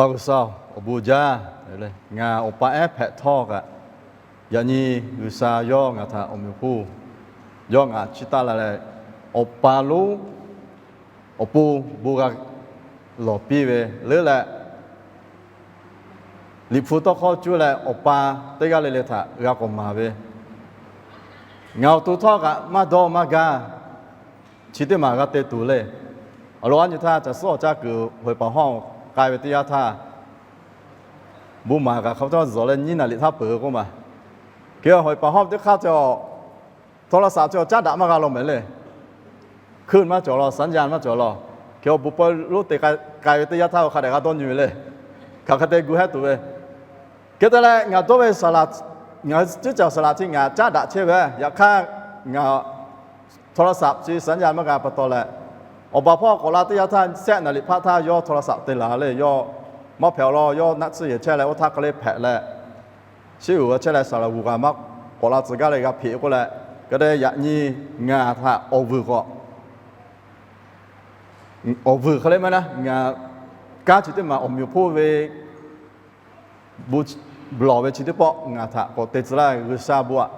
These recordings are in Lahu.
G'uiˬsha-oˬ, awˬ bon jaˇ. Ngaˬ awˬ pa ehˉ hpehꞈ htawˇ kaꞈ, yaꞈ nyi G'uiˬsha yawˇ ngaˬ htaꞈ awˬ meunˍ hponˇ, yawˇ ngaˬ chiˇ taˆ la leh, awˬ pa lonˉ awˬ pon bon g'a lawˬ piˇ ve leuˉ leh, Liꞈ hpu tawˇ hkawˇ cuˇ leh awˬ pa teˇ g'aˇ le le htaꞈ g'a k'awꞈ maˍ ve, ngaˬ awˬ to htawˇ kaꞈ maˇ dawˇ maˇ gaˇ, chi teˇ maˬ g'a te tuˬ le. Awˬ lawn a nyi htaˇ, caˬ suhˉ awˬ caˇ kuiˬ hawehˬ paˍ hawˇ k'ai ve teˇ yanˇ htaˇ, bon maˍ kaꞈ hk'a cawˇ zuhˬ leh nyiˇ naˍ riˍ htaˇ peuˬ k'oˆ ma. Hk'e hawehˬ paˍ hawˇ teˇ hk'aˇ cawˬ, โทรศัพท์ cawˬ caˉ daꞈ maˇ g'a law mehˍ le. Hkuiˇ maˇ cawˬ law, สัญญาณ maˇ cawˬ law. Hk'e awˬ bon pawehˇ lonˉ te k'ai ve teˇ yanˇ htaˇ, hk'a dehꞈ g'a dawˇ nyi ve le. Hk'aˬ hk'e te gu hehˉ tuˬ ve. Hk'e te leh, ngaˬ dawˇ ve saˍ laˍ, ngaˬ hui cuˉ caˬ saˍ laˍ chi ngaˬ caˉ daꞈ chehˇ ve, yaꞈ hk'aˇ ngaˬ โทรศัพท์ chi สัญญาณ maˇ g'a pa taw leh, awˬ baˬ hpawˇ k'awꞈ la teˇ yanˇ htaˇ, shehˆ naˍ riˍ hpaˆ htaˇ yawˇ โทรศัพท์ te laˬ le, yawˇ maˇ hpehꞈ awˬ lawn, yawˇ naˆ tsuhˇ yehˬ chehˇ leh oˇ htaˇ hk'e le hpehꞈ leh, shiˉ uiˍ g'a chehˇ leh saˍ laˍ g'uˬ g'aˬ maˇ k'awꞈ la tcuh gaˇ leh g'a hpeꞈ k'oˆ leh, hk'e te yaꞈ nyi ngaˬ htaꞈ awˬ vuiˬ k'awꞈ, awˬ vuiˬ hk'e le maˇ naˉ, ngaˬ kanˉ chi teˇ maˬ awˬ meunˍ hponˇ ve bon lawˬ ve chi teˇ pawˆ ngaˬ htaꞈ k'awꞈ te tcuh laˇ. G'uiˬsha bon aꞈ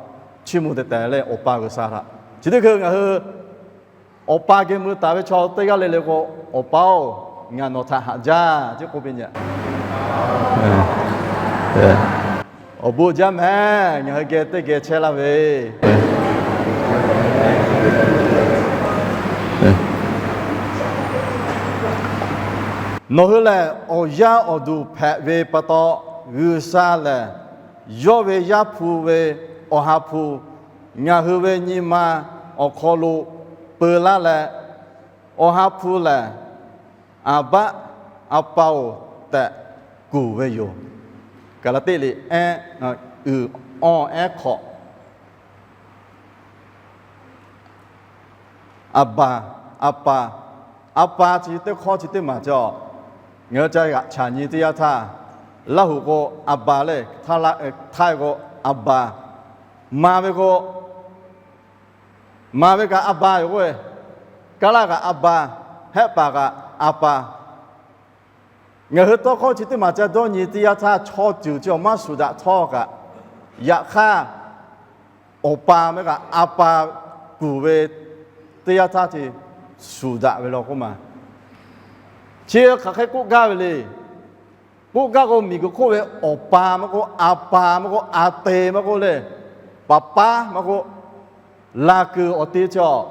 chiˇ mvuh teh teh leh, awˬ pa G'uiˬsha htaꞈ chi teˇ hkui ngaˬ hui awˬ pa geh mui taˍ ve chaw teˇ g'aˇ le le k'o, Awˬ pa-oˬ, ngaˬ nawˬ htaꞈ haꞈ jaˇ, ce k'oˆ piˇ nyi. Awˬ bon jaˇ mehˍ, ngaˬ hui geh teˇ geh chehˇ laˇ ve. Nawˬ hui lehˬ, awˬ yaˇ awˬ duˬ hpehꞈ ve pa taw, G'uiˬsha lehˬ yawˇ ve Yaˇ hpu ve Awˬ ha hpu ngaˬ hui ve nyi ma awˬ hk'aw lo peu laˇ leh, Awˬ ha hpu lehˬ, Aˍbaˆ, A pa-oˬ, tehꞈ kuˬ ve yoˬ. Gaˍlaˍtiˆ liꞈ ehˉ, uiˍ awˇ ehˉ hk'awꞈ, Aˍbaˍ, A pa, A pa chi teˇ hkawˇ chi teˇ maˬ cawˬ. Ngaˬ hui ca g'aꞈ chaˬ nyi teˇ yanˇ htaˇ, Laˇ huˍ k'o, Aˍbaˍ le, Htaiˇ k'o, Aˍbaˍ, maˍ ve k'o, maˍ ve kaꞈ Aˍbaˍ yoˬ k'oˆ ve, Kaˉlaˆ kaꞈ Aˍbaˍ, Hehˆpaˍ kaꞈ A pa. Ngaˬ hui tawˇ hkawˇ chi teˇ maˬ ca dawˇ nyi teˇ yanˇ htaˇ, chaw ceuˬ chi awˬ maˇ shuˍ daꞈ htawˇ kaꞈ, yaꞈ hk'aˇ awˬ pa meh kaꞈ A pa kuˬ ve teˇ yanˇ htaˇ ce shuˍ daꞈ ve law k'oˆ ma. Chi hk'aˬ hk'e k'oˆ gaˇ ve le. K'oˆ gaˇ k'o, miˬguiˬ hk'oˆ ve awˬ pa maˇ k'oˆ, A pa maˇ k'oˆ, A te maˇ k'oˆ le, paˍ paˉ maˇ k'oˆ, laˬ kuiˬ awˬ te cawˬ,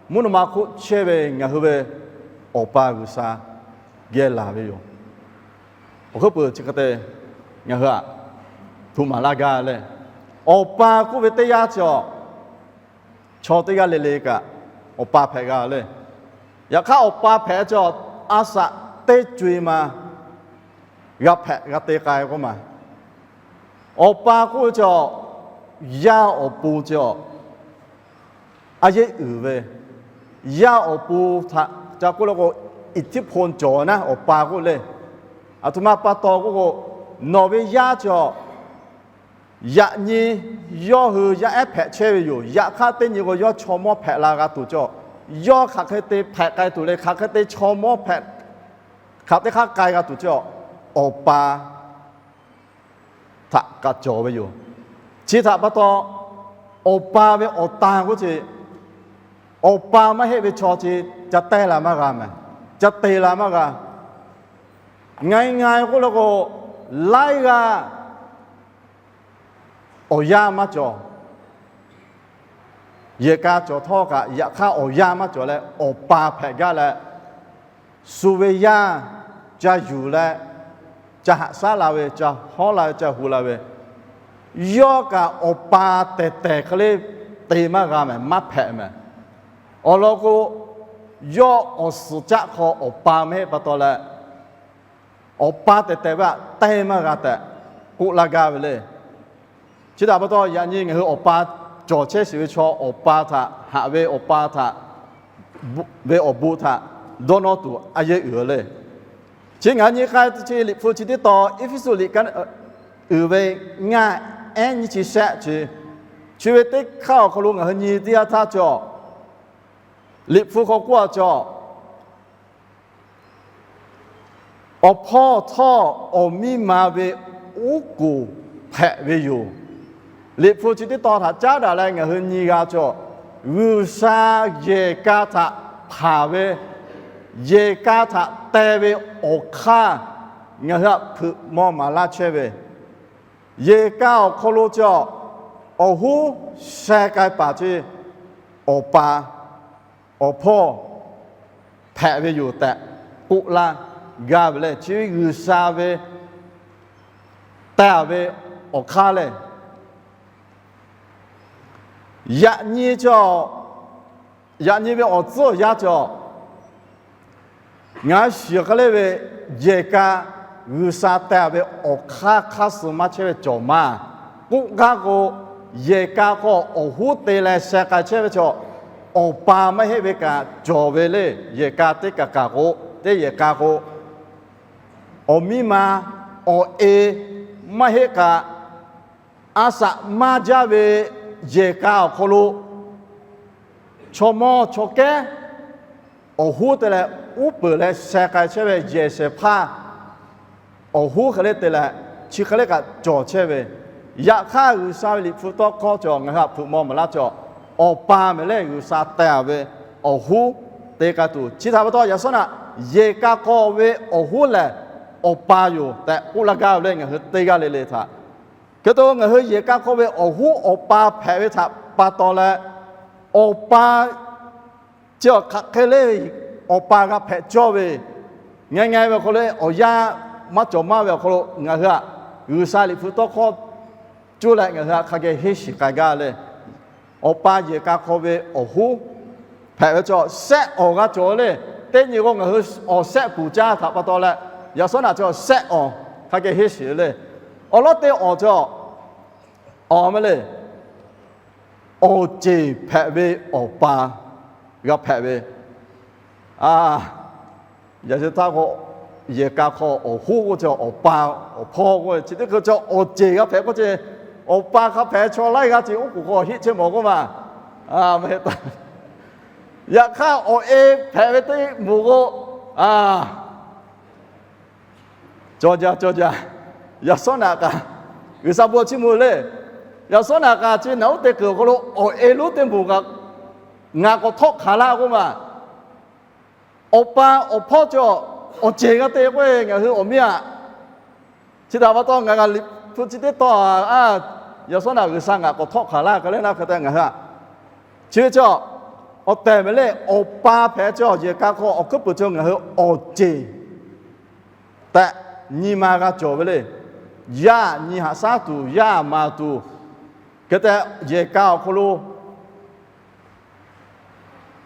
mvuhˇ naw ma hk'oˆ chehˇ ve ngaˬ hui ve Awˬ pa G'uiˬsha geh laˬ ve yoˬ. Awˬ hkuiˉ puiˍ chi hk'e te ngaˬ hui aꞈ htoꞈ maˍ laˇ gaˇ le. Awˬ pa k'oˆ ve teˇ yanˇ cawˬ, chaw teˇ g'aˇ le le kaꞈ awˬ pa hpehꞈ g'a le. Yaꞈ hk'aˇ, awˬ pa hpehꞈ cawˬ, a shaꞈ teˇ co-e ma g'a hpehꞈ g'a te k'ai k'oˆ ma. Awˬ pa k'oˆ ve cawˬ, yaˇ awˬ pon cawˬ, a yeˆ uiˍ ve, yaˇ awˬ pon htaꞈ ca k'oˆ le k'o, อิทธิพล cawˬ naˉ awˬ pa k'oˆ le. Aˬ htoꞈ ma pa taw k'oˆ k'o, nawˬ ve yaˇ cawˬ, yaꞈ nyi yawˇ hui yaˇ ehˉ hpehꞈ chehˇ ve yoˬ. Yaꞈ hk'aˇ, teˇ nyi k'o yawˇ chaw mawˇ hpehꞈ la g'a tuˬ cawˬ. Yawˇ hk'aˬ hk'e te hpehꞈ k'ai tuˬ le, hk'aˬ hk'e te chaw mawˇ hpehꞈ, hk'aˬ teˇ hk'aˇ k'ai g'a tuˬ cawˬ, awˬ pa htaꞈ kaꞈ cawˬ ve yoˬ. Chi htaꞈ pa taw, awˬ pa ve awˬ tan k'oˆ ce, awˬ pa maˇ heˆ ve chaw ce ca tehˇ la maˇ g'a mehˍ, ca te la maˇ g'a. Ngaˬ ngaˬ k'oˆ le k'o, laiˉ g'aˇ awˬ yaˇ maˇ cawˬ. Yehˬ ka cawˬ htawˇ kaꞈ, yaꞈ hk'aˇ awˬ yaˇ maˇ cawˬ leh, awˬ pa hpehꞈ gaˇ leh, shu ve yaˇ ca yuˬ leh, ca haꞈ shaˉ la ve, ca hawˉ la ve, ca hu la ve, yawˇ kaꞈ awˬ pa tehˬ tehˬ hk'e le te maˇ g'a mehˍ, maˇ hpehꞈ mehˍ. Awˬ lawn k'o, yawˇ awˬ suhˍ caˆ hk'aw awˬ pa mehˆ pa taw leh, awˬ pa tehˬ tehˬ ve aꞈ tehˇ maˇ g'a tehꞈ k'oˆ laˇ gaˇ ve le. Chi htaꞈ pa taw, yaꞈ nyi ngaˬ hui awˬ pa cawˬ chehˇ shiˍ ve chaw, awˬ pa htaꞈ haꞈ ve, awˬ pa htaꞈ ve awˬ bon htaꞈ dawˇ nawˇ tuˬ a yeˇ uiˍ le. Chi ngaˬ hui nyi k'ai chi Liꞈ hpu chi teˇ tawn, Eˇfeˇsuꞈ liꞈ ka uiˍ ve ngaˇ ehˉ nyiˇ chi shehˆ chi, chi ve teˇ hk'aˇ awˬ hk'aw lo ngaˬ hui nyi teˇ yanˇ htaˇ cawˬ, Liꞈ hpu hk'aw k'oˆ a cawˬ, Awˬ hpawˇ htawˇ awˬ miˇ ma ve oˉ k'oˍ hpehꞈ ve yoˬ. Liꞈ hpu chi teˇ tawn htaꞈ caˉ daꞈ leh ngaˬ hui nyi g'a cawˬ, G'uiˬsha yehˬ ka htaꞈ hpanˍ ve, yehˬ ka htaꞈ teh ve awˬ hk'aˇ ngaˬ hui htaꞈ hpeuꞈ maw maˍ laˇ chehˇ ve, yehˬ ka awˬ hk'aw lo cawˬ awˬ hoˉ sheh k'ai paˍ ce, awˬ pa, awˬ hpawˇ hpehꞈ ve yoˬ tehꞈ k'oˆ laˇ gaˇ ve lehˬ, chi ve G'uiˬsha ve teh ve awˬ hk'aˇ lehˬ, yaꞈ nyi cawˬ, yaꞈ nyi ve awˬ tcuhˉ awˬ yanˇ cawˬ, ngaˬ shiˍ hk'e le ve yehˬ ka G'uiˬsha teh ve awˬ hk'aˇ hk'aˇ suh maˇ chehˇ ve cawˬ maˇ k'oˆ gaˇ k'o, yehˬ ka hk'aw awˬ hoˉ te leh sheh k'ai chehˇ ve cawˬ, awˬ pa maˇ heˆ ve kaꞈ cawˬ ve le. Yehˬ ka teˇ kaˬ kaˬ k'o, teˇ yehˬ ka k'o, awˬ miˇ ma awˬ e maˇ heˆ kaꞈ, a shaꞈ maˇ jaˇ ve yehˬ ka awˬ hk'aw lo chaw mawˇ chaw kehˉ awˬ hoˉ te leh uˉ peunˍ leh sheh k'ai chehˇ ve yehˬ shehˍ hpaˇ awˬ hoˉ hk'e le te leh, chi hk'e le kaꞈ cawˬ chehˇ ve. Yaꞈ hk'aˇ, G'uiˬsha ve Liꞈ hpu tawˇ hkawˇ cawˬ ngaˬ hui htaꞈ hpeuꞈ maw maˍ laˇ cawˬ, awˬ pa mehˍ lehˬ G'uiˬsha teh ve awˬ hoˉ te k'ai tuˬ. Chi htaꞈ pa taw, yaꞈ shawˉ naꞈ yehˬ ka hk'aw ve awˬ hoˉ lehˬ, awˬ pa yoˬ tehꞈ k'oˆ laˇ gaˇ ve le. Ngaˬ hui teˇ g'aˇ le le htaꞈ, hk'e te ngaˬ hui yehˬ ka hk'aw ve awˬ hoˉ awˬ pa hpehꞈ ve htaꞈ pa taw leh, awˬ pa chi awˬ hk'aˬ hk'e le, awˬ pa g'a hpehꞈ cawˇ ve, ngaˬ ngaˬ ve awˬ hk'aw lo awˬ yanˇ maˇ cawˬ maˇ ve awˬ hk'aw lo ngaˬ hui htaꞈ G'uiˬsha Liꞈ hpu tawˇ hkawˇ cuˇ leh ngaˬ hui htaꞈ hk'a geh henˇ shiˍ k'ai gaˇ le. Awˬ pa yehˬ ka hk'aw ve awˬ hoˉ hpehꞈ ve cawˬ, shehˆ awˬ g'a cawˬ le. Teˇ nyi k'o, ngaˬ hui awˬ shehˆ puˍ caˇ htaꞈ pa taw leh, yaꞈ shawˉ naꞈ cawˬ shehˆ awˬ hk'a geh henˇ shiˍ le. Awˬ lawˉ teˇ awˬ cawˬ, awˬ meh le, awˬ ceˬ hpehꞈ ve awˬ pa g'a hpehꞈ ve. A, yaꞈ sheh htaˇ k'o, yehˬ ka hk'aw awˬ hoˉ k'oˆ ce, awˬ pa, awˬ hpawˇ k'oˆ ve, chi teˇ hkui cawˬ awˬ ceˬ g'a hpehꞈ k'oˆ ce. Awˬ pa hk'a hpehꞈ chaw laiˉ g'aˇ ce oˉ k'oˍ k'o awˬ heˆ chehˇ mawˬ k'oˆ ma. A, meh ta, yaꞈ hk'aˇ awˬ e hpehꞈ ve teˇ moˍ k'o, a, cawˬ jaˇ, cawˬ jaˇ. Yaꞈ shawˉ naꞈ kaꞈ, G'uiˬsha bon chiˇ mvuh le. Yaꞈ shawˉ naꞈ kaꞈ chi naˬ uˉ te kuiˬ awˬ hk'aw lo awˬ e lonˉ teˇ moˍ kaꞈ ngaˬ k'awꞈ htawˆ hk'aˬ laˇ k'oˆ ma. Awˬ pa awˬ hpawˇ cawˬ awˬ ceˬ g'a te k'oˆ ve ngaˬ hui awˬ miˇ aꞈ. Chi htaꞈ pa taw ngaˬ g'a Liꞈ hpu chi teˇ tawn a, yaꞈ shawˉ naꞈ G'uiˬsha ngaˬ k'awꞈ htawˆ hk'aˬ laˇ hk'e le naˇ hk'e te ngaˬ hui a. Chi ve cawˬ, awˬ tehˬ mehˍ le, awˬ pa hpehꞈ cawˬ yehˬ ka hk'aw awˬ hkuiˉ puiˍ cawˬ ngaˬ hui awˬ ceˬ tehꞈ nyi ma g'a cawˬ ve le. Yaˇ nyi haꞈ shaˉ tuˬ, yaˇ maˍ tuˬ, hk'e te yehˬ ka awˬ hk'aw lo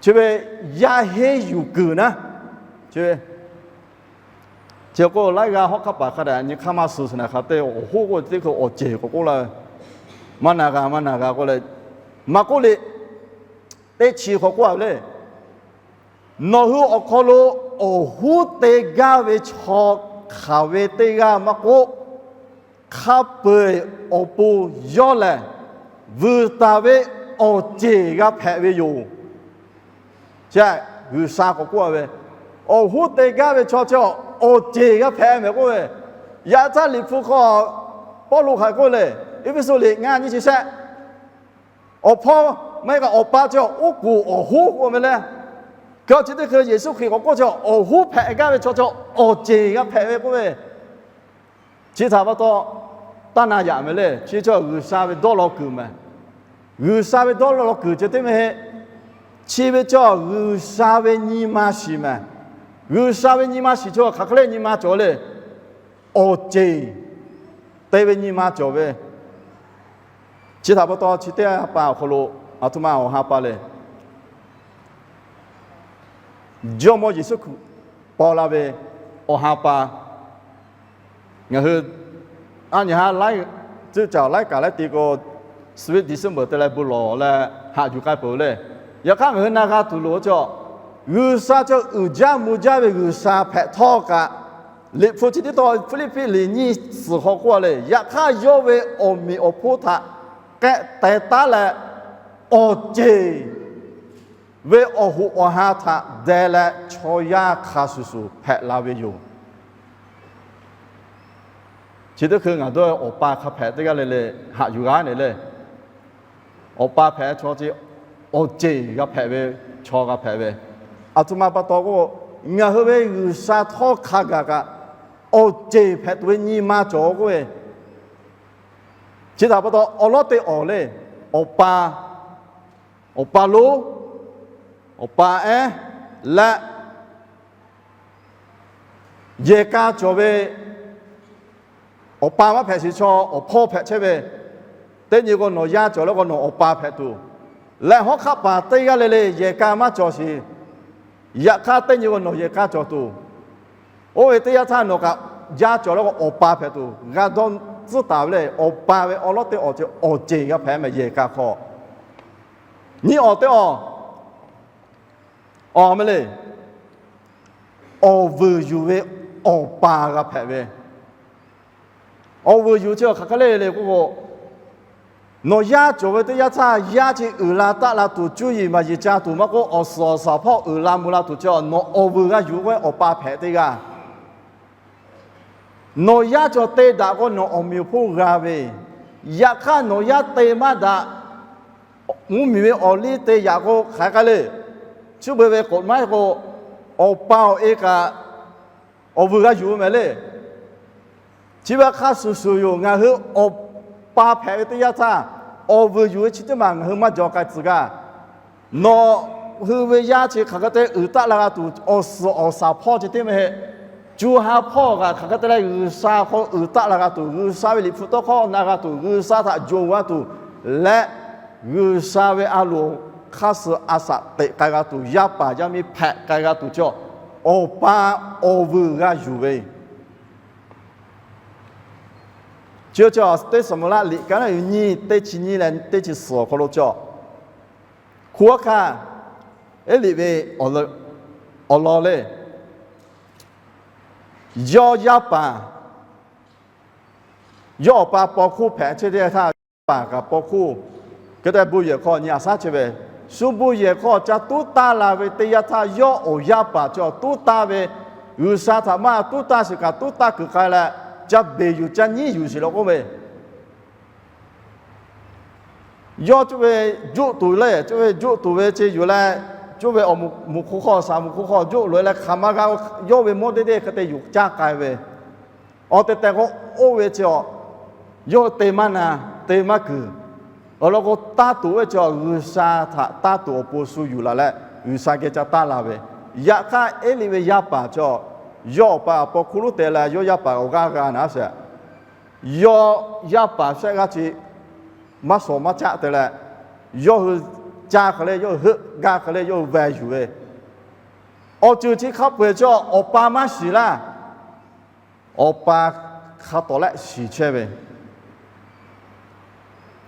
chi ve yaˇ henˇ yuˬ kuiˬ naˉ, chi ve, chi k'o laiˉ g'aˇ hawˉ hk'aˇ paˍ hk'a dehꞈ nyi hk'aˇ maˇ suh suh naˬ hk'a te awˬ hoˉ k'oˆ teˇ hkui awˬ ceˬ k'awꞈ k'oˆ laˇ ve, maˇ na g'a maˇ na g'a k'oˆ leh, maˇ k'oˆ le, teˇ chi hk'aw k'oˆ a ve le. Nawˬ hui awˬ hk'aw lo awˬ hoˉ te gaˇ ve chaw hk'aˬ ve teˇ g'aˇ maˇ k'oˆ, hk'a peu-eˬ awˬ pon yawˇ lehˬ vuiˬ taˍ ve awˬ ceˬ g'a hpehꞈ ve yoˬ. Chi G'uiˬsha k'awꞈ k'oˆ a ve, awˬ hoˉ te gaˇ ve chaw cawˬ awˬ ceˬ g'a hpehꞈ mehˍ k'oˆ ve, yaꞈ htaˇ Liꞈ hpu hk'aw Pawˇluꞈ hk'aˬ k'oˆ le, Eˇfeˇsuꞈ liꞈ ngaˇ nyiˇ chi shehˆ, awˬ hpawˇ maˇ heˆ kaꞈ awˬ pa cawˬ oˉ k'oˍ awˬ hoˉ k'oˆ ve le. Hk'e chi teˇ hkui Yeˍsuˆ Hkriꞈ k'awꞈ k'oˆ cawˬ awˬ hoˉ hpehꞈ gaˇ ve chaw cawˬ awˬ ceˬ g'a hpehꞈ ve k'oˆ ve, chi htaꞈ pa taw taˇ na yaꞈ mehˍ le. Chi cawˬ G'uiˬsha ve dawˇ law kuiˬ mehˍ. G'uiˬsha ve dawˇ law kuiˬ ceh teˇ mehˍ, chi ve cawˬ G'uiˬsha ve nyi ma shiˍ mehˍ. G'uiˬsha ve nyi ma shiˍ cawˬ hk'aˬ hk'e le nyi ma cawˬ le. Awˬ ceˬ te ve nyi ma cawˬ ve. Chi htaꞈ pa taw chi teˇ ha pa awˬ hk'aw lo aˬ htoꞈ ma awˬ ha pa lehˬ, Jawˇmawˇ Yeˍsuˆ Hkriꞈ paw la ve awˬ ha pa, ngaˬ hui a nyi ha laiˉ tcuhˉ caˬ laiˉ kaꞈ laiˉ te k'o, Sweet December te leh bon lawˬ leh haꞈ yuˬ k'ai peuˬ le. Yaꞈ hk'aˇ ngaˬ hui na g'a tuˬ loˍ cawˬ, G'uiˬsha cawˬ uiˍ jaˇ mvuh jaˇ ve G'uiˬsha hpehꞈ htawˇ kaꞈ, Liꞈ hpu chi teˇ tawn Hpiˇliˇpiˆ liꞈ nyiˇ suhˍ hk'aw k'oˆ a le, yaꞈ hk'aˇ yawˇ ve awˬ meꞈ awˬ hponˇ htaꞈ k'ehˆ teh taˉ leh, awˬ ceˬ ve awˬ hoꞈ awˬ ha htaꞈ deh leh chaw yaˇ hk'a shuˍ shuˍ hpehꞈ la ve yoˬ. Chi teˇ hkui ngaˬ dawˇ awˬ pa hk'a hpehꞈ teˇ g'aˇ le le haꞈ yuˬ g'a nehˬ le. Awˬ pa hpehꞈ chaw chi awˬ ceˬ g'a hpehꞈ ve, chaw g'a hpehꞈ ve. Aˬ htoꞈ ma pa taw k'o, ngaˬ hui ve G'uiˬsha htawˇ hk'a gaˬ kaꞈ awˬ ceˬ hpehꞈ tuˬ ve nyi ma cawˬ k'oˆ ve, chi htaꞈ pa taw awˬ lawˉ teˇ awˬ le, awˬ pa, awˬ pa lonˉ, awˬ pa ehˉ leh yehˬ ka cawˬ ve awˬ pa maˇ hpehꞈ shiˍ chaw awˬ hpawˇ hpehꞈ chehˇ ve, teˇ nyi k'o nawˬ yaˇ cawˬ leh k'o nawˬ awˬ pa hpehꞈ tuˬ, leh hawˉ hk'aˆ paˍ teˇ g'aˇ le le yehˬ ka maˇ cawˬ shiˍ. Yaꞈ hk'aˇ teˇ nyi k'o nawˬ yehˬ ka cawˬ tuˬ, oˇ ve teˇ yanˇ htaˇ nawˬ kaꞈ yaˇ cawˬ leh k'o awˬ pa hpehꞈ tuˬ g'a dawˇ tcuhˉ taˍ ve le. Awˬ pa ve awˬ lawˉ teˇ awˬ ceh awˬ ceˬ g'a hpehꞈ mehˍ yehˬ ka hk'aw. Nyiˇ awˬ teˇ awˬ, awˬ meh le, awˬ vuiˬ yuˬ ve awˬ pa g'a hpehꞈ ve. Awˬ vuiˬ yuˬ chi awˬ hk'aˬ hk'e le le k'oˆ k'o, nawˬ yaˇ cawˬ ve teˇ yanˇ htaˇ yaˇ chi uiˍ la taˆ la tuˬ, cuˇ yiˍ maˍ yiˍ ca tuˬ maˇ k'oˆ, awˬ suhˍ awˬ shaˍ hpawˇ uiˍ la mvuh la tuˬ chi nawˬ awˬ vuiˬ g'a yuˬ k'oˆ ve awˬ pa hpehꞈ teˇ g'aˇ. Nawˬ yaˇ cawˬ te daꞈ k'o nawˬ awˬ meꞈ awˬ hponˇ g'a ve, yaꞈ hk'aˇ nawˬ yaˇ te maˇ daꞈ, mvuhˇmiˬ ve awˬ liˇ te yaꞈ k'o hk'aˬ hk'e le, chi beuꞈ ve k'oꞈ maˇ k'o, awˬ pa awˬ e kaꞈ awˬ vuiˬ g'a yuˬ ve mehˍ le. Chi ve hk'a shuˍ shuˍ yoˬ, ngaˬ hui awˬ pa hpehꞈ ve teˇ yanˇ htaˇ, awˬ vuiˬ yuˬ ve chi teˇ maˬ ngaˬ hui maˇ jaw k'ai tcuh gaˇ. Nawˬ hui ve yaˇ chi hk'aˬ hk'e te uiˍ taˆ la g'a tuˬ, awˬ suhˍ awˬ shaˍ hpawˇ chi teˇ mehˍ, co ha hpawˇ kaꞈ hk'aˬ hk'e te leh G'uiˬsha hk'aw uiˍ taˆ la g'a tuˬ, G'uiˬsha ve Liꞈ hpu tawˇ hkawˇ na g'a tuˬ, G'uiˬsha htaꞈ yonˍ g'a tuˬ leh, G'uiˬsha ve a loˍ hk'aˇ suh a shaꞈ teꞈ k'ai g'a tuˬ, yaˇ paˍ yaˇ miˇ hpehꞈ k'ai g'a tuˬ chi, awˬ pa awˬ vuiˬ g'a yuˬ ve. Chi teˇ Saˍmo-eˍlaˆ liꞈ ka naˉ yuˬ nyiˇ teˇ chi nyiˇ leh teˇ chi suhˍ awˬ hk'aw lo cawˬ. Hkunˉ hawˉ hkanˇ Eˇliꞈ ve awˬ lawn le, yawˇ yaˇ paˍ, yawˇ awˬ pa paw hkuˇ hpehꞈ chehˇ teˇ yanˇ htaˇ, yaˇ paˍ kaꞈ paw hkuˇ hk'e te bon yehˬ hk'aw nyi a shaˉ chehˇ ve, shu bon yehˬ hk'aw ca tuˉ taˇ la ve teˇ yanˇ htaˇ, yawˇ awˬ yaˇ paˍ cawˬ tuˉ taˇ ve, G'uiˬsha htaꞈ maˇ tuˉ taˇ shiˍ kaꞈ tuˉ taˇ kuiˬ k'ai leh, ca beˬ yuˬ ca nyiˉ yuˬ shiˍ la k'oˆ ve, yawˇ cuˇ ve juˆ tuˬ le, cuˇ ve juˆ tuˬ ve chi yuˬ leh, cuˇ ve awˬ moˍ hk'oˆ hk'aw, shaˍ moˍ hk'oˆ hk'aw juˆ loꞈ e leh hk'aˬ ma g'a, yawˇ ve mawˇ deˇ deˇ hk'e te yuˬ caˇ k'ai ve. Awˬ tehˬ tehˬ k'o, oˇ ve chi awˬ, yawˇ hui te maˇ na, te maˇ kuiˬ. Awˬ lawn k'o, taˇ tuˬ ve chi awˬ G'uiˬsha htaꞈ taˇ tuˬ awˬ pon shu yuˬ laˬ leh, G'uiˬsha geh ca taˇ la ve. Yaꞈ hk'aˇ Eˇliˆ ve yaˇ paˍ chi awˬ, yawˇ awˬ pa awˬ paw hkuˇ lonˉ te leh yawˇ yaˇ paˍ awˬ g'aˇ g'a naˉ sheˍ. Yawˇ yaˇ paˍ shehˆ g'aˇ chi maˇ shawˍ maˇ caˆ te leh, yawˇ hui caˇ hk'e le, yawˇ hui heuˆ gaˇ hk'e le, yawˇ hui veh yuˬ ve. Awˬ ceuˬ chi hk'a peu-eˬ chi awˬ pa maˇ shiˍ laˇ. Awˬ pa hk'a tawˍ lehˆ shiˍ chehˇ ve.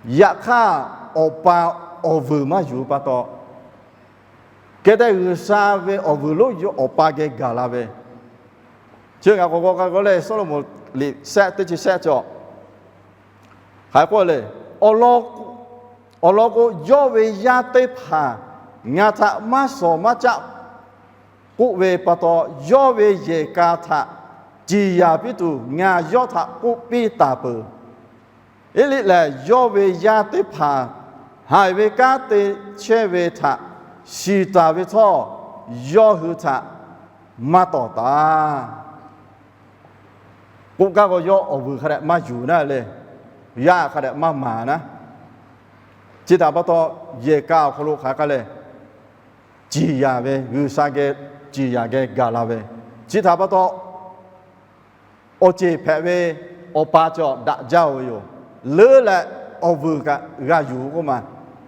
Yaꞈ hk'aˇ, awˬ pa awˬ vuiˬ maˇ yuˬ pa taw, geh te G'uiˬsha ve awˬ vuiˬ lonˉ yawˇ awˬ pa geh gaˬ la ve. Chi ngaˬ k'awꞈ k'awꞈ k'ai k'o leh, Sawˉlaꞈmonˍ liꞈ shehˆ teˇ chi shehˆ cawˬ. Hk'aˬ hk'e k'oˆ le, awˬ lawn k'o, yawˇ ve yaˇ teˇ hpaˍ ngaˬ htaꞈ maˇ shawˍ maˇ caˆ k'oˆ ve pa taw, yawˇ ve yehˬ ka htaꞈ ciˍ yanˍ piˇ tuˬ ngaˬ yawˇ htaꞈ k'oˆ piˇ taˍ peuˬ. Eˇliˆ lehˬ, yawˇ ve yaˇ teˇ hpaˍ haiˬ ve kanˉ te chehˇ ve htaꞈ shiˍ taˍ ve htawˇ, yawˇ hui htaꞈ maˇ tawˍ taˍ. K'oˆ gaˇ k'o, yawˇ awˬ vuiˬ hk'a dehꞈ maˇ yuˬ naˉ le, yaˇ hk'a dehꞈ maˇ maˍ naˉ. Chi htaꞈ pa taw, yehˬ ka awˬ hk'aw lo hk'aˬ hk'e le, ciˍ yanˍ ve, G'uiˬsha geh ciˍ yanˍ geh gaˬ la ve. Chi htaꞈ pa taw, awˬ ceˬ hpehꞈ ve awˬ pa cawˬ daꞈ jaˇ-oˬ ve yoˬ. Leuˉ leh awˬ vuiˬ kaꞈ g'a yuˬ k'oˆ ma,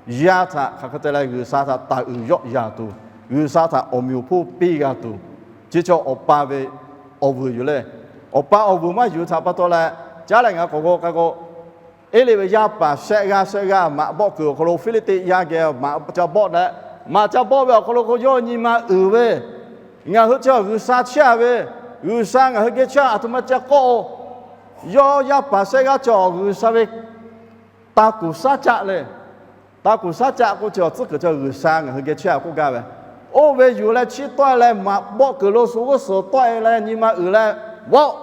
yaˇ htaꞈ hk'aˬ hk'e te leh G'uiˬsha htaꞈ taˍ uiˍ yawˆ yan tuˬ, G'uiˬsha htaꞈ awˬ meꞈ awˬ hponˇ piˇ g'a tuˬ, chi cawˬ awˬ pa ve awˬ vuiˬ yoˬ le. Awˬ pa awˬ vuiˬ maˇ yuˬ htaꞈ pa taw leh, caˉ leh ngaˬ k'awꞈ g'aw k'ai k'o, Eˇliˆ ve yaˇ paˍ shehˆ g'aˇ shehˆ g'aˇ maꞈ bawˆ kuiˬ awˬ hk'aw lo Hpiˇliˇtiˆ yaˇ geh maꞈ ca bawˆ leh, maꞈ ca bawˆ ve awˬ hk'aw lo k'o, yawˇ nyi ma uiˍ ve, ngaˬ hui chi awˬ G'uiˬsha chehˇ a ve, G'uiˬsha ngaˬ hui geh chehˇ a, aˬ htoꞈ ma ca k'oˆ-o. Yawˇ yaˇ paˍ shehˆ g'aˇ cawˬ G'uiˬsha ve taˇ kuˬ shaˉ caˆ le. Taˇ kuˬ shaˉ caˆ k'oˆ chi awˬ tcuhˉ kuiˬ chi G'uiˬsha ngaˬ hui geh chehˇ a k'oˆ gaˇ ve. Oˇ ve yuˬ leh chiˇ tawˆ e leh maꞈ bawˆ kuiˬ lo shu g'uˇ suhˍ tawˆ e leh nyi ma uiˍ leh, vawˆ,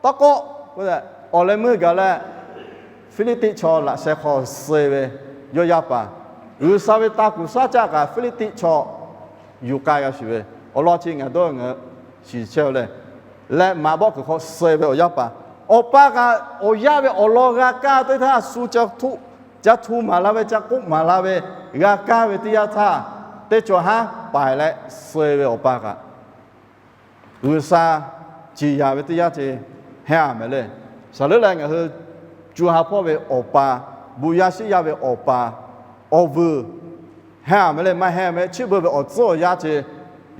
taˇ k'oˆ k'oˆ leh, Awˬ leh meuˇ gaˬ leh Hpiˇliˇtiˆ chaw laꞈ sheh hk'aw suh-e ve yawˇ yaˇ paˍ, G'uiˬsha ve taˇ kuˬ shaˉ caˆ kaꞈ Hpiˇliˇtiˆ chaw yuˬ k'ai g'a shuˍ ve, awˬ lawn chi ngaˬ dawˇ ngaˬ shiˍ chehˇ-o leh, leh maꞈ bawˆ kuiˬ hk'aw suh-e ve awˬ yaˇ paˍ, awˬ pa kaꞈ awˬ yaˇ ve awˬ lawn g'a kaˇ teˇ htaˇ, shu ca htu maˍ la ve, ca k'oˆ maˍ la ve, g'a kaˇ ve teˇ yanˇ htaˇ, teˇ cawˬ haˉ paiˍ leh suh-e ve awˬ pa kaꞈ G'uiˬsha ciˍ yanˍ ve teˇ yanˇ ce hehnˇ-a mehˍ le. Saˍ leuˉ leh ngaˬ hui co ha hpawˇ ve awˬ pa, bon yaˇ shiˉ yaˇ ve awˬ pa, awˬ vuiˬ hehnˇ-a mehˍ le. Maˇ hehnˇ ve chi beuꞈ ve awˬ tcuhˉ awˬ yanˇ ce,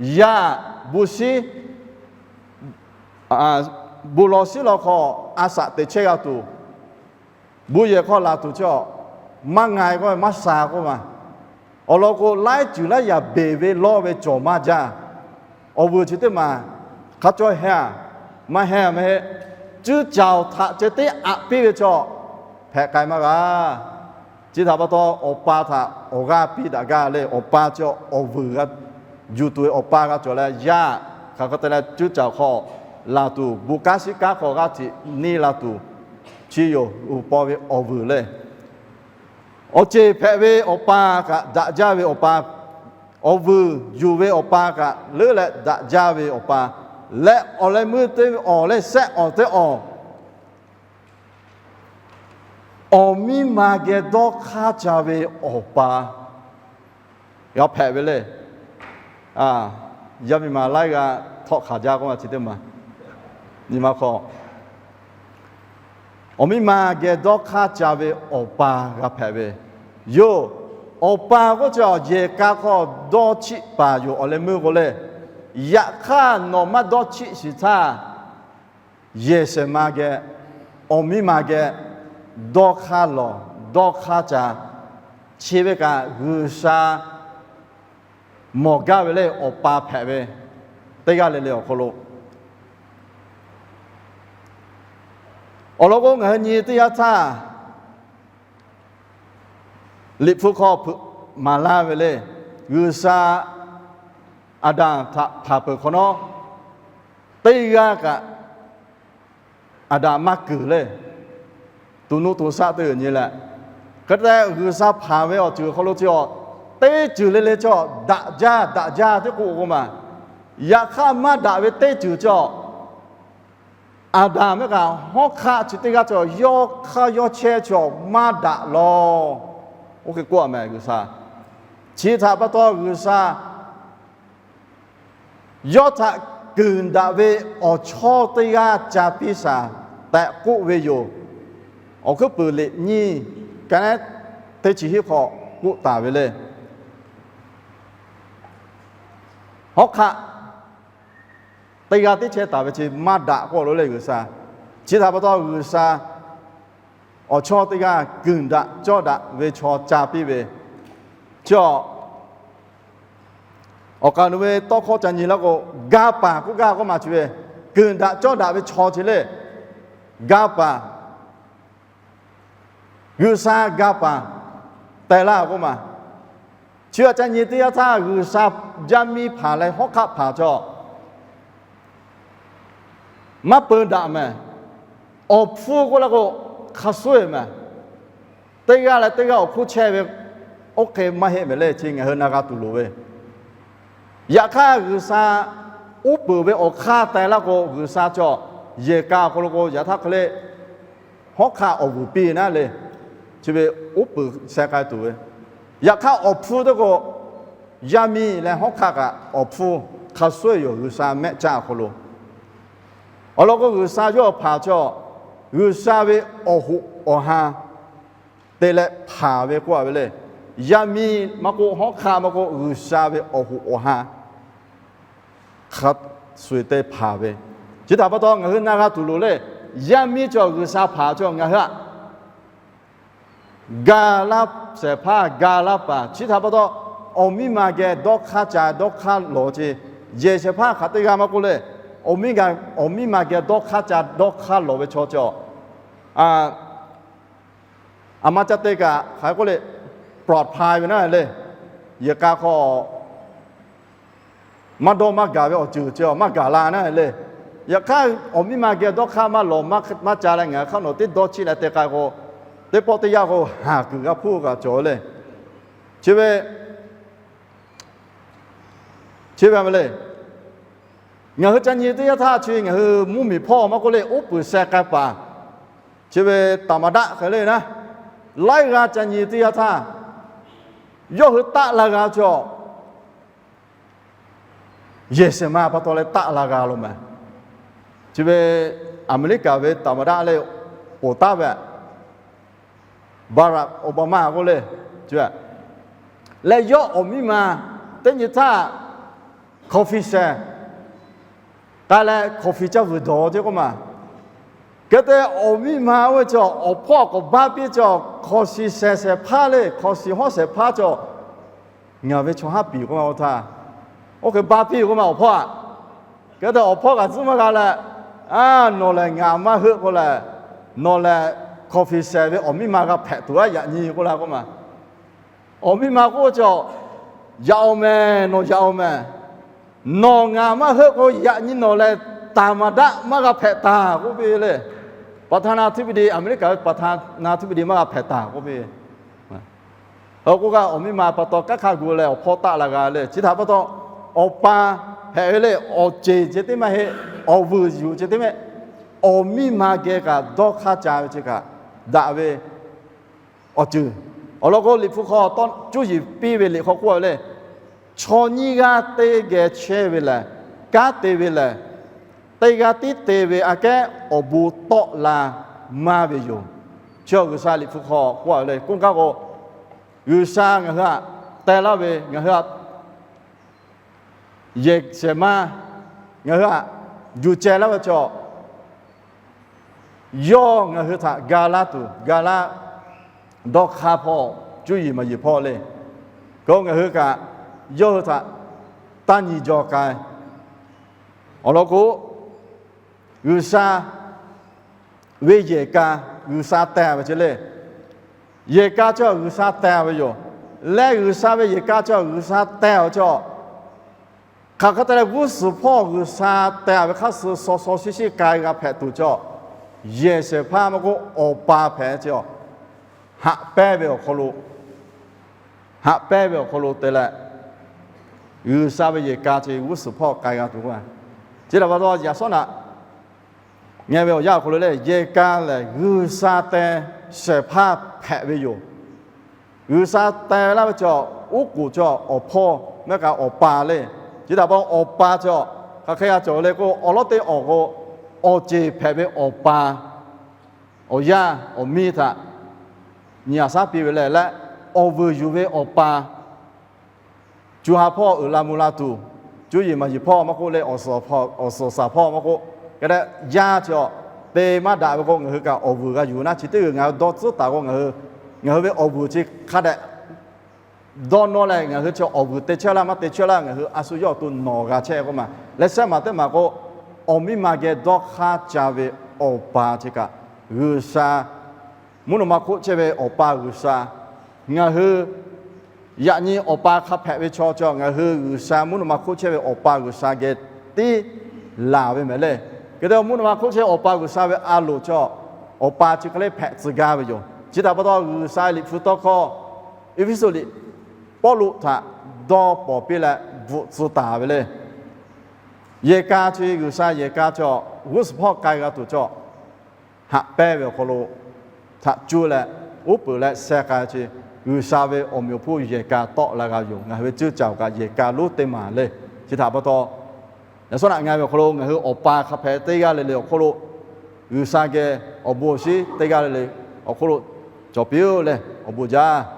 yaˇ bon shiˉ, bon law shiˉ law hk'aw a shaꞈ teꞈ chehˇ g'a tuˬ, bon yehˬ hk'aw laˬ tuˬ chi, maˇ nga-e k'oˆ ve maˇ sha k'oˆ ma. Awˬ lawn k'o, laiˉ ceuˬ laiˉ yaꞈ beˬ ve lawˇ ve cawˬ maˇ jaˇ. Awˬ vuiˬ chi teˇ maˬ hk'a cawˇ hehnˇ-a, maˇ hehnˇ mehˍ, cuˇ caoˬ htaꞈ ceh teˉ aꞈ piˇ ve chaw hpehꞈ k'ai maˇ g'a. Chi htaꞈ pa taw, awˬ pa htaꞈ awˬ g'aˇ piˇ daꞈ gaˇ le. Awˬ pa chi awˬ vuiˬ yuˬ tuˬ ve awˬ pa g'a cawˬ leh, yaˇ hk'aˬ hk'e te leh cuˇ caoˬ hk'aw laˬ tuˬ, bon kanˉ shiˉ kanˉ hk'aw g'aˇ hteꞈ neˇ la tuˬ, chi yoˬ uˬ paw ve awˬ vuiˬ le. Awˬ ceˬ hpehꞈ ve awˬ pa kaꞈ daꞈ jaˇ ve awˬ pa, awˬ vuiˬ yuˬ ve awˬ pa kaꞈ leuˉ leh daꞈ jaˇ ve awˬ pa, leh awˬ leh meuˇ teˇ awˬ leh sehˆ awˬ teˇ awˬ, awˬ miˇ ma geh dawˇ hk'aˇ ca ve awˬ pa g'a hpehꞈ ve le. Yaˇ miˇ ma laiˉ g'aˇ htawˆ hk'aˬ jaˇ k'oˆ ma chi teˇ maˬ, nyi ma hk'aw, awˬ miˇ ma geh dawˇ hk'aˇ ca ve awˬ pa g'a hpehꞈ ve yoˬ. Awˬ pa k'oˆ chi yehˬ ka hk'aw dawˇ chiˆ paˍ yoˬ. Awˬ leh meuˇ k'o le, yaꞈ hk'aˇ nawˬ maˇ dawˇ chiˆ shiˍ htaˇ, yehˬ shehˍ ma geh, awˬ miˇ ma geh dawˇ hk'aˇ lawˬ, dawˇ hk'aˇ ca, chi ve kaꞈ G'uiˬsha mawˬ gaˇ ve le. Awˬ pa hpehꞈ ve teˇ g'aˇ le le awˬ hk'aw lo, awˬ lawn k'o, ngaˬ hui nyi teˇ yanˇ htaˇ, Liꞈ hpu hk'aw hpeuꞈ maˍ laˇ ve le. G'uiˬsha Aˍdanˍ htaꞈ hpanˍ peuˬ hk'awꞈ nawˉ, teˇ g'aˇ kaꞈ Aˍdanˍ maˇ keunˍ le. To nuˇ to shaˆ teˇ g'uiˬ nyi leh, hk'e te G'uiˬsha hpanˍ ve awˬ ceuˬ hk'aw lo chi, teˇ ceuˬ le le chi daꞈ jaˇ daꞈ jaˇ teˇ k'oˆ k'o maˬ. Yaꞈ hk'aˇ maˇ daꞈ ve teˇ ceuˬ chi, Aˍdanˍ mehˆ kaꞈ hawˉ hk'aˆ chi teˇ g'aˇ chi yawˇ hk'aˇ yawˇ chehˇ chi maˇ daꞈ lawˬ. Oˇ hk'e k'oˆ a mehˍ G'uiˬsha. Chi htaꞈ pa taw G'uiˬsha yawˇ htaꞈ keunˍ daꞈ ve awˬ chawˇ teˇ g'aˇ ca piˇ shaˍ tehꞈ k'oˆ ve yoˬ. Awˬ hkuiˉ puiˍ liꞈ nyiˇ ka nehˉ teˇ chi hiˆ hk'aw k'oˆ taˍ ve le. Hawˉ hk'aˆ teˇ g'aˇ teˇ chehˇ taˍ ve chi maˇ daꞈ k'oˆ lo le G'uiˬsha. Chi htaꞈ pa taw G'uiˬsha awˬ chawˇ teˇ g'aˇ keunˍ daꞈ cawˇ daꞈ ve chaw ca piˇ ve chi, awˬ kaˍ nu ve tawˇ hkawˇ ca nyi laˇ k'o, ga paˍ k'oˆ gaˇ k'oˆ ma chi ve, keunˍ daꞈ cawˇ daꞈ ve chaw chi le, ga paˍ, G'uiˬsha ga paˍ teh laˇ k'oˆ ma. Chi aꞈ ca nyi teˇ yanˇ htaˇ G'uiˬsha yaˇ miˇ hpanˍ leh hawˉ hk'aˆ hpanˍ chaw maˇ peu daꞈ mehˍ. Awˬ hpfuhˇ k'oˆ laˇ k'o, hk'a suhˉ-e mehˍ. Teˇ g'aˇ leh teˇ g'aˇ awˬ hk'oˆ chehˇ ve, oˇ hk'e maˇ heˆ mehˍ le. Chi ngaˬ hui na g'a tuˬ loˍ ve. Yaꞈ hk'aˇ G'uiˬsha uˉ peunˍ ve awˬ hk'aˇ teh laˇ k'o, G'uiˬsha chaw yehˬ ka awˬ hk'aw lo k'o, yaꞈ htaˇ hk'e le hawˉ hk'aˆ awˬ vuiˬ piˇ naˉ le. Chi ve uˉ peunˍ sheh k'ai tuˬ ve. Yaꞈ hk'aˇ awˬ hpfuhˇ teˇ k'o, yaˇ miˇ leh hawˉ hk'aˆ kaꞈ awˬ hpfuhˇ hk'a suhˉ-e yoˬ G'uiˬsha mehˆ caˇ awˬ hk'aw lo. Awˬ lawn k'o, G'uiˬsha yawˇ hpanˍ chaw, G'uiˬsha ve awˬ hoꞈ awˬ han te leh hpanˍ ve k'oˆ a ve le. Yaˇ miˇ maˇ k'oˆ, hawˉ hk'aˆ maˇ k'oˆ, G'uiˬsha ve awˬ hoꞈ awˬ han hk'a suhˍ te hpanˍ ve. Chi htaꞈ pa taw ngaˬ hui na g'a tuˬ loˍ le. Yaˇ miˇ chaw G'uiˬsha hpanˍ chaw ngaˬ hui aꞈ ga laˇ shehˍ hpaˇ ga laˇ paˍ. Chi htaꞈ pa taw, awˬ miˇ ma geh dawˇ hk'aˇ ca dawˇ hk'aˇ lawˬ ce. Yehˬ shehˍ hpaˇ hk'aˬ teˇ g'aˇ maˇ k'oˆ le, awˬ miˇ ma geh dawˇ hk'aˇ ca dawˇ hk'aˇ lawˬ ve chaw cawˬ. Aˬ ma ca te kaꞈ hk'aˬ hk'e k'oˆ le, ปลอดภัย ve naˉ le. Yehˬ k'a hk'aw maˇ dawˇ maˇ gaˬ ve awˬ ceuˬ cawˬ maˇ gaˬ la naˉ le. Yaꞈ hk'aˇ, awˬ miˇ ma geh dawˇ hk'aˇ maˇ lawˬ maˇ ca leh ngaˬ hui hk'aˇ nawˬ teˇ dawˇ chiˇ leh te k'ai k'o, teˇ pawˆ teˇ yanˇ k'o haˍ kuiˬ g'a hpuˇ kaꞈ cawˬ le. Chi ve, chi ve a ma le. Ngaˬ hui ca nyi teˇ yanˇ htaˇ chi ngaˬ hui mvuhˇmiˬ hpawˇ maˇ k'oˆ le, uˉ peunˍ sheh k'ai paˍ, chi ve taˍ maˍ daˆ hk'e le naˉ, laiˉ g'aˇ ca nyi teˇ yanˇ htaˇ, yawˇ hui taˆ la g'a cawˬ. Yehˬ shehˍ ma pa taw leh taˆ la g'a lo mehˬ. Chi ve Aˍmeˍriˆkaˍ ve taˍ maˍ daˆ le, poˬ taˍ ve Barack Obama k'oˆ le, leh yawˇ awˬ miˇ ma teˇ nyi htaˇ hkawˍ fiˍ shehˍ k'ai leh hkawˍ fiˍ caˇ vuiˬ dawˬ ce k'oˆ ma. Hk'e te awˬ miˇ ma oˇ ve cawˬ awˬ hpawˇ k'awꞈ baˇ piˇ cawˬ, hkawˍ shiˍ shehˍ shehˍ hpaˇ le, hkawˍ shiˍ hawˉ shehˍ hpaˇ cawˬ, ngaˬ ve chaw haˉ piˍ k'oˆ ma oˇ htaˇ, oˇ hk'e baˇ piˇ k'oˆ ma awˬ hpawˇ aꞈ. Hk'e te awˬ hpawˇ kaꞈ tcuhˉ maˇ g'a leh, a, nawˬ lehˬ ngaˬ maˇ heuˆ k'oˆ leh, nawˬ lehˬ hkawˍ fiˍ shehˍ ve awˬ miˇ ma g'a hpehꞈ tuˬ aˉ yaꞈ nyi k'oˆ la k'oˆ ma. Awˬ miˇ ma k'oˆ cawˬ, yaꞈ-oˬ mehˬ, nawˬ yaꞈ-oˬ mehˬ. Nawˬ ngaˬ maˇ heuˆ k'o yaꞈ nyi nawˬ lehˬ taˍ maˍ daˆ maˇ g'a hpehꞈ taˍ k'oˆ piˇ le. ประธานาธิบดี, Aˍmeˍriˆkaˍ ve ประธานาธิบดี maˇ g'a hpehꞈ taˍ k'oˆ piˇ. Hk'e k'oˆ kaꞈ awˬ miˇ ma pa taw kanˉ hk'a gu leh awˬ hpawˇ taˆ la g'a le. Chi htaꞈ pa taw, awˬ pa hpehꞈ ve le, awˬ ceˬ ceh tiˉ maˇ heˆ, awˬ vuiˬ yuˬ ceh tiˉ maˇ heˆ, awˬ miˇ ma geh kaꞈ dawˇ hk'aˇ ca ve chi kaꞈ daꞈ ve awˬ ceuˬ. Awˬ lawn k'o, Liꞈ hpu hk'aw tawˇ cuˇ yiˍ piˇ ve liꞈ hk'aw k'oˆ ve le, chaw nyiˇ g'aˇ teˇ geh chehˇ ve lehˬ, kanˉ te ve lehˬ, teˇ g'aˇ tiˉ te ve aꞈ kehˉ awˬ bon tawˆ la maˇ ve yoˬ. Chi G'uiˬsha Liꞈ hpu hk'aw k'oˆ ve le. K'oˆ gaˇ k'o, G'uiˬsha ngaˬ hui htaꞈ teh laˇ ve, ngaˬ hui htaꞈ yehˬ shehˍ ma, ngaˬ hui htaꞈ yuˬ ceh laˇ ve cawˬ, yawˇ ngaˬ hui htaꞈ ga laˇ tuˬ, ga laˇ dawˇ hk'aˇ hpawˇ, cuˇ yiˍ maˍ yiˍ hpawˇ le. K'o ngaˬ hui kaꞈ yawˇ hui htaꞈ taˇ nyi jaw k'ai. Awˬ lawn k'o, G'uiˬsha ve yehˬ ka G'uiˬsha teh ve ce le. Yehˬ ka cawˬ G'uiˬsha teh ve yoˬ. Leh G'uiˬsha ve yehˬ ka cawˬ G'uiˬsha teh ve cawˬ, hk'aˬ hk'e te leh g'uˇ suhˍ hpawˇ G'uiˬsha teh ve hk'aˇ suh shaw shaw shiˉ shiˉ k'ai g'a hpehꞈ tuˬ cawˬ, yehˬ shehˍ hpaˇ maˇ k'oˆ, awˬ pa hpehꞈ cawˬ, haꞈ pehnˇ ve awˬ hk'aw lo, haꞈ pehnˇ ve awˬ hk'aw lo te leh, G'uiˬsha ve yehˬ ka ce g'uˇ suhˍ hpawˇ k'ai g'a tuˬ k'o, chi htaꞈ pa taw yaꞈ shawˉ naꞈ ngeh ve awˬ yanˇ awˬ hk'aw lo le, yehˬ ka lehˬ G'uiˬsha teh shehˍ hpaˇ hpehꞈ ve yoˬ. G'uiˬsha teh laˇ ve cawˬ, oˉ k'oˍ cawˬ awˬ hpawˇ maˇ kaꞈ awˬ pa le. Chi htaꞈ pa taw awˬ pa cawˬ hk'aˬ hk'e g'a cawˬ le k'o, awˬ lawˉ teˇ awˬ k'o, awˬ ceˬ hpehꞈ ve awˬ pa, awˬ yaˇ awˬ miˇ htaꞈ nyi a shaˉ piˇ ve lehˬ leh, awˬ vuiˬ yuˬ ve awˬ pa, co ha hpawˇ uiˍ la mvuh la tuˬ, cuˇ yiˍ maˍ yiˍ hpawˇ maˇ k'oˆ le, awˬ suhˍ shaˍ hpawˇ maˇ k'oˆ, hk'e te yaˇ cawˬ te maˇ daꞈ ve k'o, ngaˬ hui kaꞈ awˬ vuiˬ g'a yuˬ naˉ, chi teˇ g'uiˬ ngaˬ hui dawˇ tcuhˉ taˍ k'o, ngaˬ hui, ngaˬ hui ve awˬ vuiˬ chi hk'a dehꞈ dawˇ nawˇ leh, ngaˬ hui chi awˬ vuiˬ te chehˇ laˇ maˇ te chehˇ laˇ, ngaˬ hui a shu yawˇ awˬ to nawˬ g'a chehˇ k'oˆ ma. Leh shehˆ maˬ teˇ maˬ k'o, awˬ miˇ ma geh dawˇ hk'aˇ ca ve awˬ pa chi kaꞈ, G'uiˬsha mvuhˇ naw ma hk'oˆ chehˇ ve awˬ pa G'uiˬsha, ngaˬ hui yaꞈ nyi awˬ pa hk'a hpehꞈ ve chaw cawˬ, ngaˬ hui G'uiˬsha mvuhˇ naw ma hk'oˆ chehˇ ve awˬ pa G'uiˬsha geh tiˉ laˬ ve mehˍ le. Hk'e te mvuhˇ naw ma hk'oˆ chehˇ awˬ pa G'uiˬsha ve a loˍ cawˬ, awˬ pa chi hk'e le hpehꞈ tcuh gaˇ ve yoˬ. Chi htaꞈ pa taw G'uiˬsha Liꞈ hpu tawˇ hkawˇ Eˇfeˇsuꞈ liꞈ Pawˇluꞈ htaꞈ dawˇ pawˍ piˇ leh bvuhꞈ tcuh taˍ ve le. Yehˬ ka chi G'uiˬsha yehˬ ka cawˬ, g'uˇ suhˍ hpawˇ k'ai g'a tuˬ cawˬ, haꞈ pehnˇ ve awˬ hk'aw lo htaꞈ cuˇ leh, uˉ peunˍ leh sheh k'ai chi, G'uiˬsha ve awˬ meꞈ awˬ hponˇ yehˬ ka tawˆ la g'a yoˬ. Ngaˬ hui ve ceuˇ caˬ kaꞈ yehˬ ka lonˉ teˇ maˬ le. Chi htaꞈ pa taw, yaꞈ shawˉ naꞈ ngaˬ ve awˬ hk'aw lo ngaˬ hui awˬ pa hk'a hpehꞈ teˇ g'aˇ le le awˬ hk'oˆ lo, G'uiˬsha geh awˬ bon awˬ shinˉ teˇ g'aˇ le le awˬ hk'oˆ lo cawˬ piˇ-oˆ leh awˬ bon jaˇ.